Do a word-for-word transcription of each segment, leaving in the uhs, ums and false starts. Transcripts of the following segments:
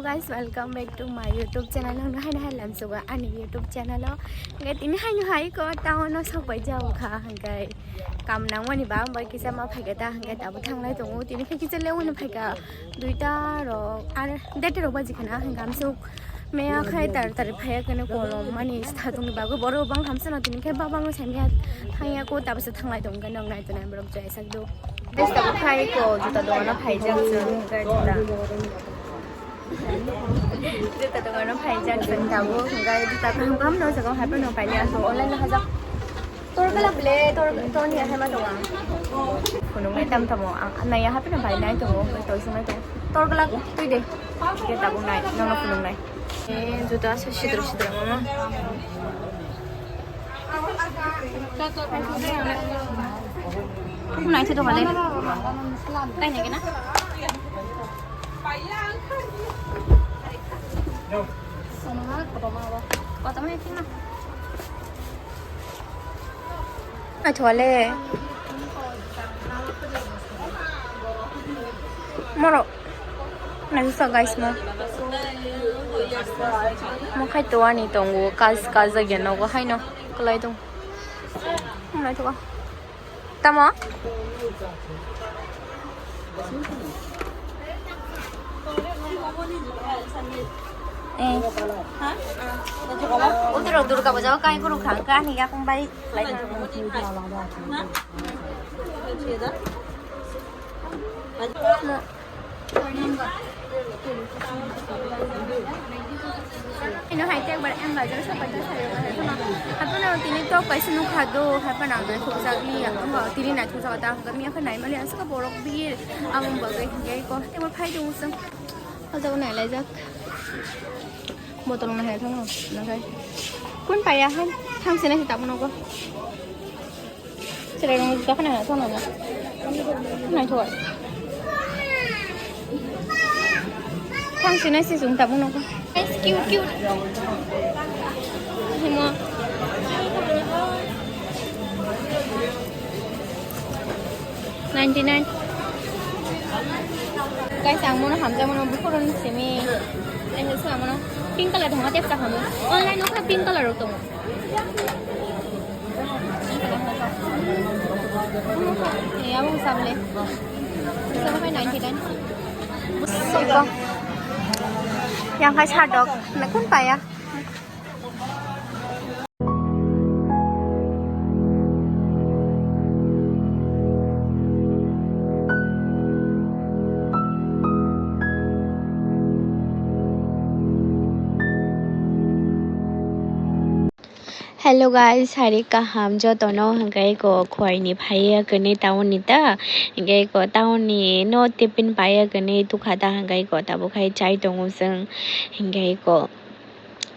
Guys, welcome back to my YouTube channel. Hwnkhe haino hai lamsogo ani YouTube channel o. Hwnkhe tini haino hai ko town o sok bai jao kha, hwnkhe kam nangmani ba bai kisa ma phaikha ta, hwnkhe tabuk thanglai tongo. Tini khe kisa lewino phaikha, duita rok ar deta rok baji khana, hwnkhe amsuk meya khai tar tar phaiya kene kolom mani satungni bagwi borok bang hamsano tini khe babang no samiya thangya ko tabuk se thanglai tongo, hwnkhe nok nai tongnai borok jai sak do. Guys, tabuk khai ko juta dogano phaijak chwng, hwnkhe juta. Juta dogano phaijak chwng tabuk, hwnkhe juta kaham kaham no jaga hai phano paili ang online no hajak. Tor kala ble, tor, tor ni hai ma tongo ang. Phunuknai tam tamo ang naiya hai phano painai tongo, toi sungnai tongo. Tor kala twi de. Hwnkhe tabuk nai, nono phunuknai. Eh, juta asa sidro sidro mama. Nai se dogale. Kai nai kena? Kotoma ekna. Nai thole. Moro. Naisa guys mo. Mo khai to ani tongo kas kas ya nogo haino. Kalai tong. Nai to. Tamo? Eh. Ha? Utro Durga Puja kai kuru kha ka ni ya kung bai. Ino hai te ekbar ang bazar sa bazar sa yo hai phano. Hai phano tini tok kaisa nukha do hai phano ang nai thokjak ni ang tini nai thokjak ta ang kami ang nai mali ang saka borok bir ang bagwi hingai ko te mo phai dung sung. Hajak nai lai jak. Botol nai hai thang no nai. Kun paya hai thang sene si tabuk nogo. Chwrairokni juta phano thangnaima. Naithok. Thangsinai se chwng tabukno. Guys, cute, cute. Himo. Ninety nine. Guys, ang mono hamjakmano buphuru ni simi. Ang se amono pink color thangma tepsa hamo. Online o kha pink color rok tongo. Eh, abang sable. Sabo khai ninety nine. Siko. Yang khai sadok. Nakun paya. Hello guys, hari kaham jotono hwnkhe ko khwai ni phaiya kwnwi town ni ta, hwnkhe ko town ni no tiffin paiya kwnwi tukha ta, hwnkhe ko tabuk khai chai tongo chwng, hwnkhe ko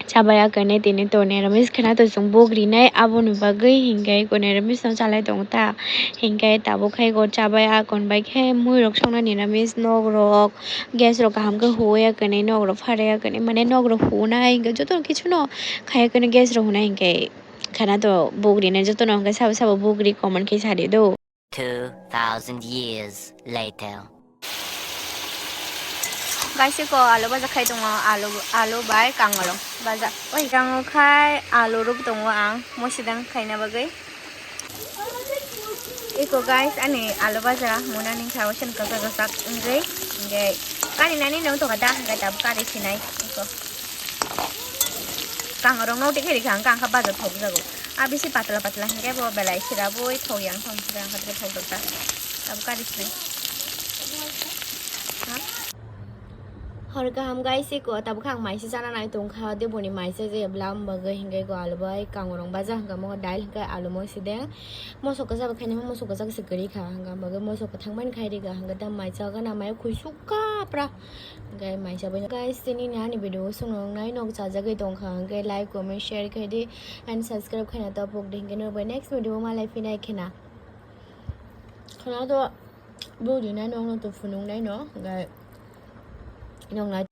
chabaya kwnwi tini to niramis khwna to chwng buk rinai aboni bagwi, hwnkhe ko niramis no chalai tongo ta, hwnkhe tabuk khai ko chabaya kon bai khe mui rok songna niramis nok rok gas rok kaham khe huya kwnwi nok rok pharya kwnwi mane nok rok hunai hwnkhe joto kichuno. Khaya khe gas rok hunai hinkhe khana to bugri nai jotono hinkhe sabo sabo bugri comment khe sadi do. Two thousand years later. Guys, eko alu baja khai tongo, alu, alu bai kangarong baja. Oi, kango khai alu rub tongo ang mosidang khaina bagwi. Eko guys, ani alu baja muna ni sao sen kasak kasak wngwi, wngwi kari nani nung tongkha ta, hwnkhe tabuk kari sinai eko. Kangarong no tei khe rikha, hwnkhe ang kha baja thok jago. A bisi patla patla hwnkhe bo belai sira bui thok yang thong sira hwnkhe thok jak ta. Tabuk kari sinai. Ha? Hor kaham guys, eko tabuk ang maisa chana nai tongkha, deboni maisa je blam bagwi hwnkhe ko alu bai kangarong baja hwnkha mo dail hwnkhe alu mosideng. Mosok kwchak bai khainai mosok kwchak se kwrwi kha, hwnkha bagwi mosok kwthang bai khai rikha, hwnkha ta maisa gana mai khuisuk kha pra. Hwnkhe maisa bai guys, tini ni ani video o chwng nai nok chajagwi tongkha, hwnkhe like, comment, share khai di and subscribe khaina ta pok di, hwnkhe norok bai next video o malai phinai khena. Khana to. Bujinai nokno to phunuknai no, hwnkhe noknai.